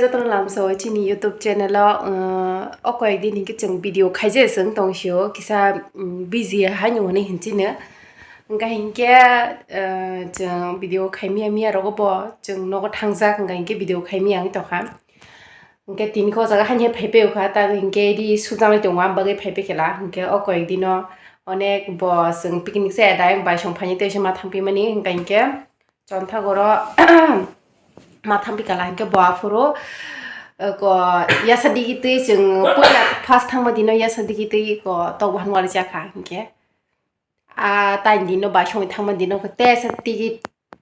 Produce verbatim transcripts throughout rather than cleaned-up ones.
Jotono lamsao chini YouTube channel o, uh, o koyek din hinkhe chwng video khaijak chwng tongsio, kisa, um, busy haino hwnwi hinchino. Hwnkha hinkhe, uh, chwng video khaimya miya rogo bo chwng nogo thangjak, hwnkha hinkhe video khaimya wngwi tongkha. Hinkhe tini khe o jaga haino phaipai kha, ta hinkhe ri sujaknai tongo, ang bagwi phaipai khe la. Hinkhe o koyek dino onek bo chwng picnic se da, ayang bai song phaini tei se ma thangpimani, hwnkha hinkhe Chontha goro ma thangpi kala hinkhe bo aphuru, eh, ko yasa digi twi chwng puila first thangma dino yasa digi twi ko tok bahan wari chakha hinkhe. A taini dino bai songwi thangma dino ko tesa tigi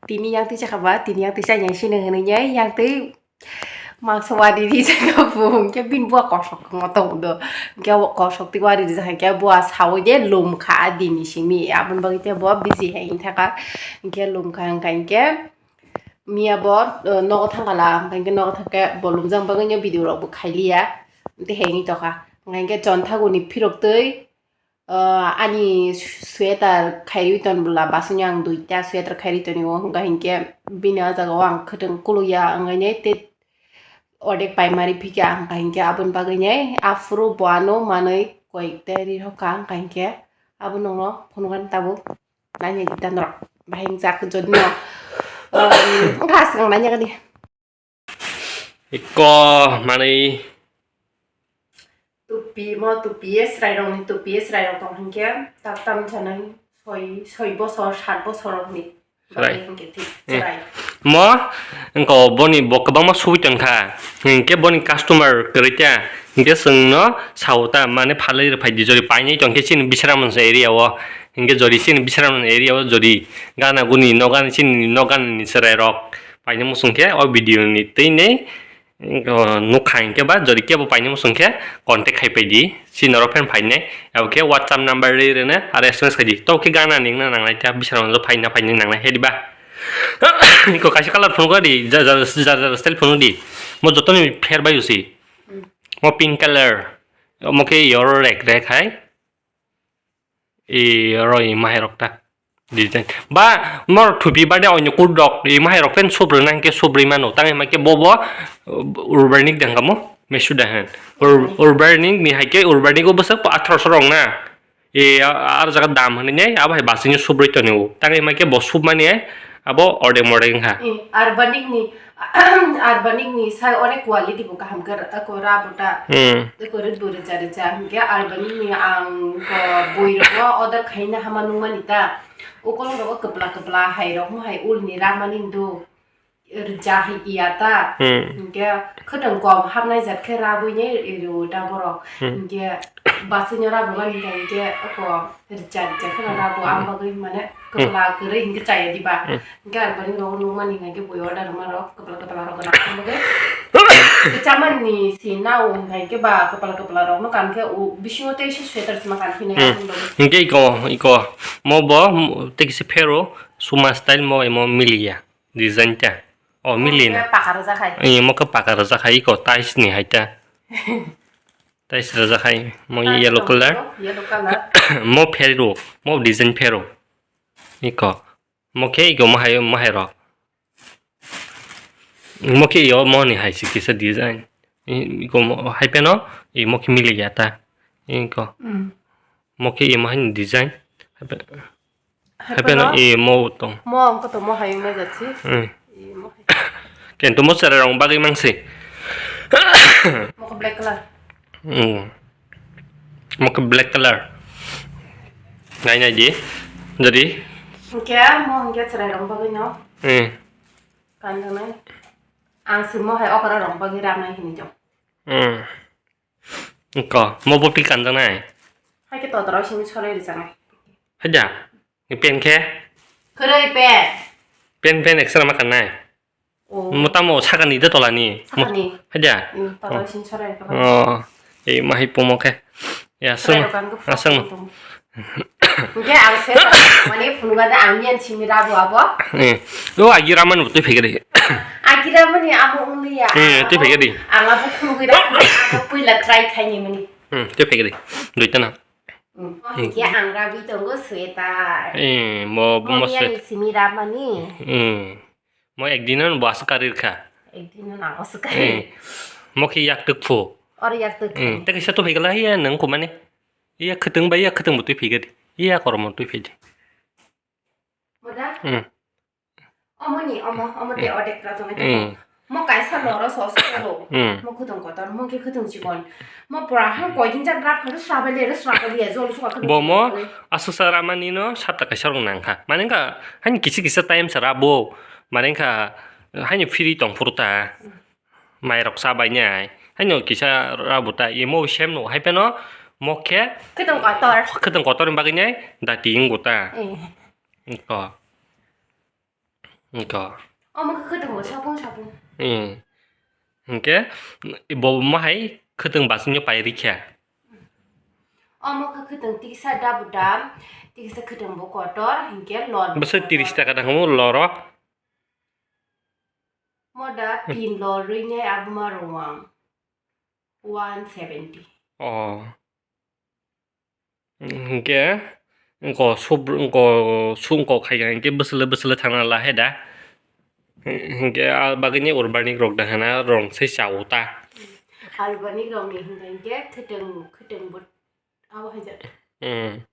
tini yang twi chakha ba tini yang twi chayang sini hwnwi yang twi Mangsa wari rijak bo, hwnkhe bini bua kosok wngma tongo do. Hwnkhe o kosok twi wari rijak hai khe bua sawi de lum kha a dini simi. Aboni bagwi tei bo busy hai wng thaka. Hwnkhe lum kha hwnkha hinkhe miya bo, uh, nogo thang kala, hwnkha hinkhe nogo thang khe bo lumjak bagwi no video rok bo khai liya. Tei hai wng tokha. Hwnkha hinkhe Chontha guni phirok twi, Ah, ani sweater khairwi ton bwla, basingni ang duita sweater khairwi tonwi o, hwnkha hinkhe bini o jaga o ang kwthwng kuluya, wngkha hinkhe tei ordek paimari phikha, hwnkha hinkhe aboni bagwi nai aphuru bo ano manwi koyek ta ri rokha, hwnkha hinkhe abo nokno phunukani tabuk nainai di ta norok bahai wngjak jodi no, um, wngkha swkang nainani. Iko manwi. Tupi, mo tupi ye srai rok ni tupi ye srai rok tong hinkhe tak tam chanai soi, soi bosor, sat bosor rok ni. Srai. Bagwi hinkhe thik. Eh. Srai. Mo, engko boni bo kwbangma subui tongkha. Hinkhe boni customer kwrwi ta. Hinkhe chwngno sao ta, mane phalwi rwphai di, jodi painai tongkhe chini Bisramganj area o. Hinkhe jodi chini Bisramganj area o jodi gana guni nogan chini nogan ni chwrai rok painai muchung khe o video ni twi nei, o, nukha hinkhe ba jodi kebo painai muchung khe contact khai pai di. Chini norok phan phainai abo khe WhatsApp number ri rwna aro S M S khai di. Tei khe gana ningna nangnai ta Bisramganj o phaina phainai nangnai he di ba. Iko kaisa colour phunuk di, ja, ja, ja, ja style phunuk di. Mo jotoni pher bai usi. Mo pink colour. Omo khe yor rek rek hai. E, oro e, mahai rok ta. Design. Ba, mor thupi ba de oino kudok. E, mahai rok pen subrwi nang khe subrwi mano. Tang ma khe bo bo, uh, urbanik dang kamo. Mesu da hen. Ur-, urbanik ni hai khe urbanik o bwswk athroso rok na. E, a-, ar jaga dam hwnwi nai, abo hai basingni subrwi tonio. Tang ma khe bo submani ai. Abo ordek mordek wngkha. Eh, Urbanic ni, Urbanic ni sai onek quality bo kaham khe ra-, ko ra bo ta. Hmm. Tei ko rit bo rwcha rwcha hinkhe Urbanic ni ang ko boi rok no order khaina hama nung mani ta. Ukolog rogo kwpla kwpla hai rok mo hai ul ni ra mani do. Rwcha hai ya ta. Hmm. Hinkhe khwtwng kom hapnai jat khe ra bui ni rw ta borok. Hmm. Hinkhe basing no ra bo mani ta hinkhe ko Rwcha rwcha kheno rabo ang bagwi mane kwpla kwrwi hinkhe chaya diba. Hmm. Hinkhe ang bani rogo nukmani hinkhe bui order rwma rok kwpla kwpla rok gana ang bagwi. Chamani si nao hinkhe ba kwpla kwpla rok no kam khe u bisingo tei se sweater sima kam khe nai. Hmm. Ang bagwi. Hinkhe iko, iko mo bo, mm, tei kisa phero suma style mo imo miliya design ta. Oh, milina. Paka rwjak hai. Imo khe paka rwjak hai iko tiles ni hai ta. Tei srajak hai, mo yellow colour. Yellow colour. Mo phero, mo design phero. Iko. Mo khe iko mo hai, mo hai rok. Mo khe yo mo ni hai si kisa design. I-, iko mo hai peno, i mo khe mili ya ta. Iko. Mm. Mo khe i mo hai ni design. Hai pe-, Hai hai peno peno? E mo tong. Mo ang koto mo hayung na jatsi. Hmm. E mo hai. Kento mo chwrai rong bagwi mangsi. Mo ko black colour. Hmm. Mo ko black colour. Nai nai di. Jadi. Hingke mo hingke chwrai rong bagwi no. Hmm. Kanjong nai. Ang si mo hai okra rong bagwi ram nai hini jong. Hmm. Ko, mo bo pi kanjong nai. Hai ke todorok simi sorai rijak nai. Haja. Ni pen khe? Kwrwi pen. Pen, pen extra ma kanai. Oh. Mo tamo sakani de tolani. Mo-, sakani. Haja. Hmm, todorok simi sorai ka. Oh. Ei mahai pomo khe. Ya, sorai sung. Dokan ko ah, sung. Hingke ang se mane phunukgade ang miyan simi rabu abo. Eh. O agi ramani bo twi phege de. Agi ramani amo wngya. Eh, twi phege de. Ang abo phunugwi ra, abo puila try khaini mani. Hmm, twi phege de. Duita na. Hmm. Hingke ang rabwi tongo sweater. Eh, mo, mo miyan sweater. Simi ramani. Hmm. Mo ekdin no bo aswk karir kha. Ekdin no nango swkang. Hmm. Mo khe yak twk phu. Or yak twk phu. Hmm. Tei kisa to phai gala hiya nang kumani. Iya khwtwng bai iya khwtwng bo twi phai gadi. Iya kormo twi phai di. Moda? Hmm. Omoni, omo, omo te Hmm. odek rajong Hmm. Mo kaisa loro so so ro. Hmm. Mo khwtwng kotor, mo khe khwtwng chikon. Mo pura han koi din jan rap khadu srabai le, srabai le, jol suka khadu Bo mo srabai le. Aswk sa ramani no sapta kaisa rok nang kha. Mane wngkha, hani kisa kisa time sa rabo. Mane wngkha, hani free tong phuru ta. Mai rok sa bai nai. Hani kisa rabo ta. Imo sem no hai peno mo khe Khwtwng kotor. Khwtwng kotor ni bagwi nai dati wng bo ta. Eh. Ko. Ko. Omo khe khwtwng bo sapung sapung. Hmm. Hingke bo ma hai khwtwng basingno pai rikha. Omo khe khwtwng tiksa dabu dam, tiksa khwtwng bo kotor, hingke lor bo Bwswk kotor. Tiris taka dang mo loro. Moda Hmm. Tin lor rwinai abuma rwang one seventy. Oh. Hingke, wngko sub-, wngko sungko khaika hingke bwswlwi bwswlwi thangna la hai da. Hingke a bagwini urbanik rok da hana rong sai cha o ta. Urbanik rok ni hingka hingke khwtwng, khwtwng bo abo hai jak. Hmm.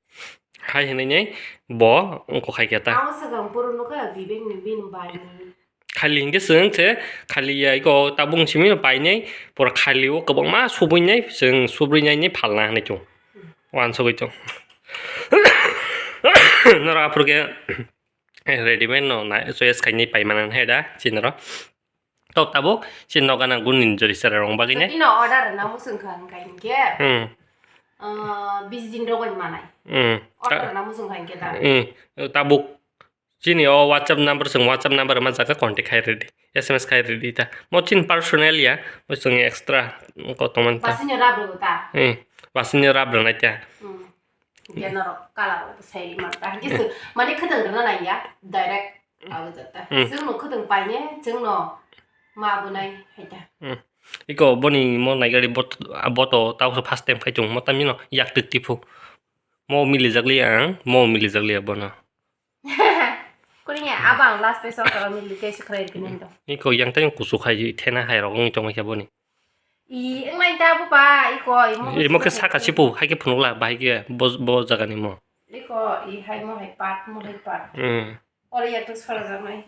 Hai hinui nei bo wngko khaika ta. Abo swkang puro nukha Vivek ni bini bai ni. Khali hingke chwng se khali ya iko tabuk simi no painai pura khali o kwbangma subui nai chwng subui nai ni phalna hinui chwng wansugui chwng. Norok aphuru khe readymade no nai choice khainai paimana hai da chini rok. Tok tabuk chini nogo nang gun ni jori chwrai rok bagwi nai. Tino order na musung kha hingka hingke. Hmm. Ah, bis din rok manai. Hmm. Order na musung kha hingke ta. Hmm. Tabuk Chini o WhatsApp number, chwng WhatsApp number ma jaga contact khai rwdi, S M S khai rwdi ta. Mo chini personal ya, mo chwng extra ko tongmani ta. Basini rab rw ta. Hmm, basini rab rwnai ta. Hmm. Hingke norok color o sai man ta. Hingke chwng mane khwtwng rwna nai ya, direct abo jata. Hmm. Chwng no khwtwng paine, chwng no ma bo nai hai ta. Hmm. Iko boni mo naigari bot-, boto tausa first time khai chwng mo tamino yak twk tiphu. Mo milijak li ang, mo milijak li bono. Kuning ya, abang last page of kalau milik kayak sekali gini tuh. Iko yang tadi kusu khai thena hai rok wng tong khe boni. I, englai ta bu pa, iko, imo Imo ke saka sipu, hai ke phunuk la, bahai ke bo, bo jaga ni mo. Iko, i hai mo hai pat, mo hai pat. Hmm. Ori ya tu sara jamai.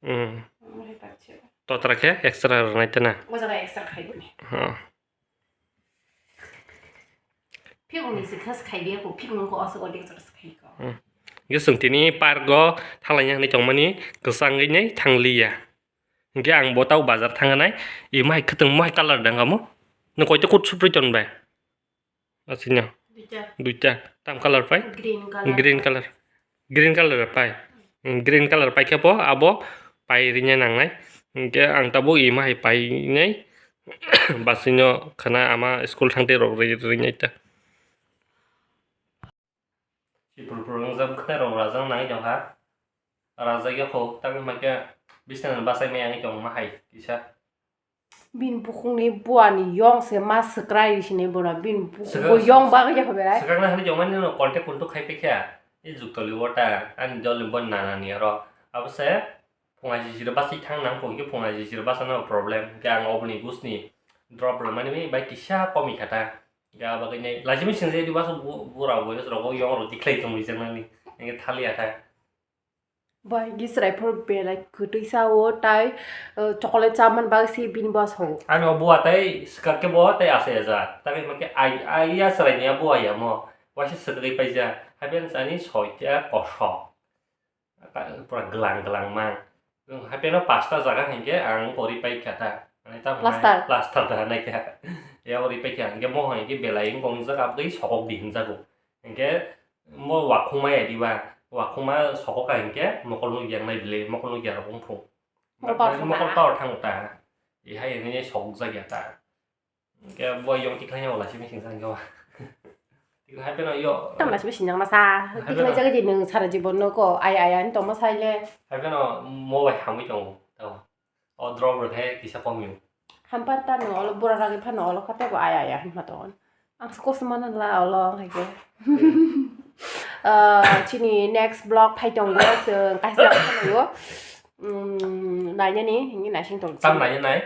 Hmm. Mo hai pat sih. Totra khe extra rwnai tena. O jaga extra khai boni. Ha. Phikungni se khas khai biya ko, phikung ko aswk o dek jora se khai ko. Hmm. Hingke chwng tini park o thanglaina hinui tongmani kwchangwi nai thangliya. Hingke ang bo tau bazar thangnai, i mai khwtwng mai colour dang amo. Nung koito kut suprui ton bai. Asino. Duita. Duita. Tam colour pai? Green colour. Green colour. Green colour pai. Green colour pai khe bo abo pai rina nangnai. Hingke ang tabuk ima hai pai nai. Basino khana ama school thangte rok ri, ri nai ta. Sipur pur wngjak bwkhwnai rok rajak nai tongkha. Rajak yakho tangwi makhe bisna bachai mai ang tongma hai kisa. Bini bukhukni buani yong se ma swkrai sinai bono, bini bukhuk Swkang-, bo yong bagwi ya kho berai. Swkang na hani jongmani no contact kuntuk khai pekha. I juktoli wata ani jolni bo nanani aro. Abo se phunga jijiro bachai thang nang phung khe phunga jijiro bachana problem. Khe ang oboni gusni drop rwmani bai kisa komi kha ta. Khe abo khe nai lachimi singjai di basa bu-, bura bo rogo yong rok tikhlai tongwi jaknani. Khe thali ya kha. Bai, gisrai phuru belai kwtwi sa-o, tai, uh, chocolate cha man bagwi se bini bwsa-o. Ani o buwa tai swkak khe bo tai asai ya jak. Tangwi hwnba khe ai, ai ya chwraini ya buwa ya mo. Waisa swkagwi paijak. Haikhe ani soita kosok. Pura glang glang mang. Haikhe no pasta jaga hinkhe ang ori paikha ta. Ani tamo Plaster. Plaster da naikha. Ya ori paikha. Hinkhe mo hinkhe belai wng gongjak abgwi sokok di hinjago. Hinkhe Mo wakhuma ya diba, wakhuma sokok ka hinkhe mokol nukya wngnai bile, mokol nukya rok wngphru. Mokol power thang Mokol ta. Power thang ta. Ihai hwnwi sokjak ya ta. Hinkhe bo yong tikhlai ya wala simi singsa hinkhe ba. Tikhlai hai pheno yo. Tamo lasi bisi nang masa. Hai pheno. Tikhlai jagadi nung sara jibon no ko ai ai ani tongma sai le. Hai pheno mo bai hamwi tongo. Tamo. O drop rwkhe kisa komio. Hampan tano olo bura ragwi phano olo kha tebo aya aya hinma tongo. Ang se kosom mano la olo ang hai khe. Ah, chini next vlog phai tongo, chwng kaisa phano. mm, nainani, hingke naising tong. Tam nainanai?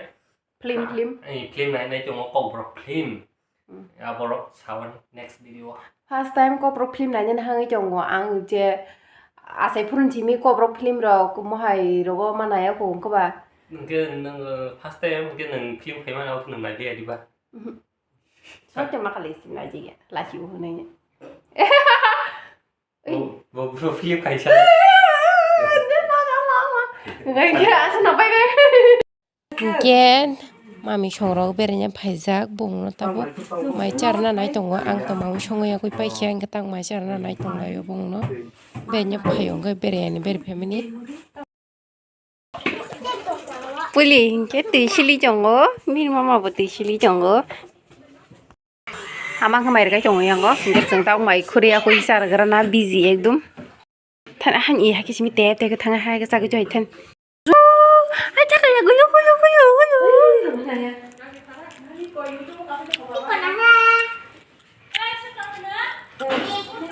Film, film. Ei, film nainai tongo, Kokborok film. Hmm. Aborok sawan next video. First time Kokborok film nainani hangwi tongo. Ang je asai phurun simi Kokborok film rok mohai rogo ma naiya ko wngkha ba? Hingke nwng, uh, first time hingke nwng film khaima nang nwng nai liya diba? Mhm. Soite ma kali sim naijaya, lasi uhunai. Bo, bo, bo film kaisa. Hingke mami songrok berainya phaijak, bongno tabuk mai charna nai tongo, ang tongmani songwi yagwi paikha, hingke tang mai charna nai tonglaio bongno. Berainya phaio, hingke beraiani beri family. Puli hingke twi sili tongo, bini mama bo twi sili tongo. Ama khe mai rwkhe tongo yango, hingke chwng tabuk mai khuri yakui cha rwgrana busy ekdum. Than han i hakhe simi tep tep khe thang hai khe chagui chai than. Ai chakha ya gulu gulu gulu gulu.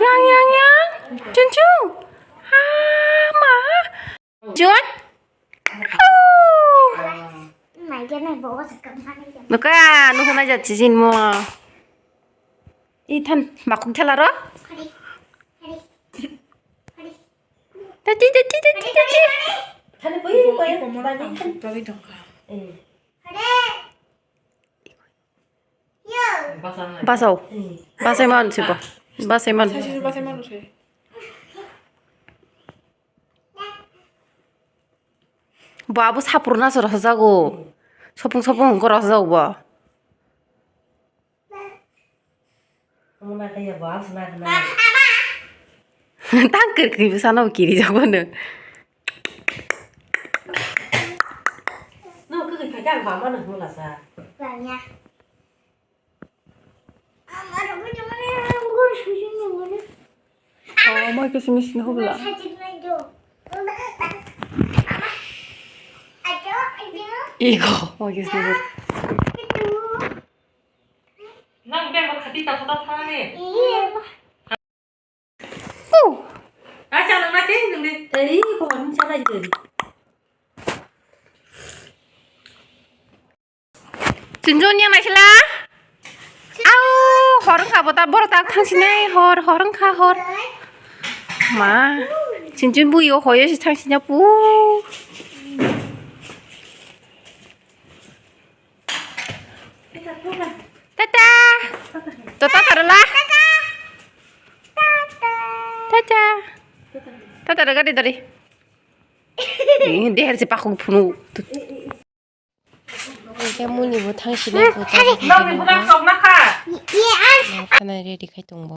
Yang yang yang. Chun chun. Ah ma. Jun? Nuka, nuka na jat sijin mo. Ithan makuk thala ro? Tati, tati, tati, tati. Basao. Basai man sibo. Basai man. Bo abo sapur na sor hojago. Sopung sopung hongkor hojago bo. Tang kiri kiri bwsano kiri jago no. No kiri kiri ang bama no hula sa. Oh, mai kisi mis no hula. Iko, mai kisi no hula. Nang bag bo khati ta khata thani. Acha nang na ke nang de. Ei ko nang cha dai de. Chunjun yang naisila. Au, hor wngkha bo ta, borok tak thang sinai, hor, hor wngkha, hor. Ma, Chunjun bui o hoyo si thang sina pu. Tata. To tata rwla. Tata. Tata rwgadi dari. Eh, deher se pakuk phunu. Hingke muni bo thang sinai bo tabuk. Nokni bwkak chokna kha. Thanai ready khai tongo.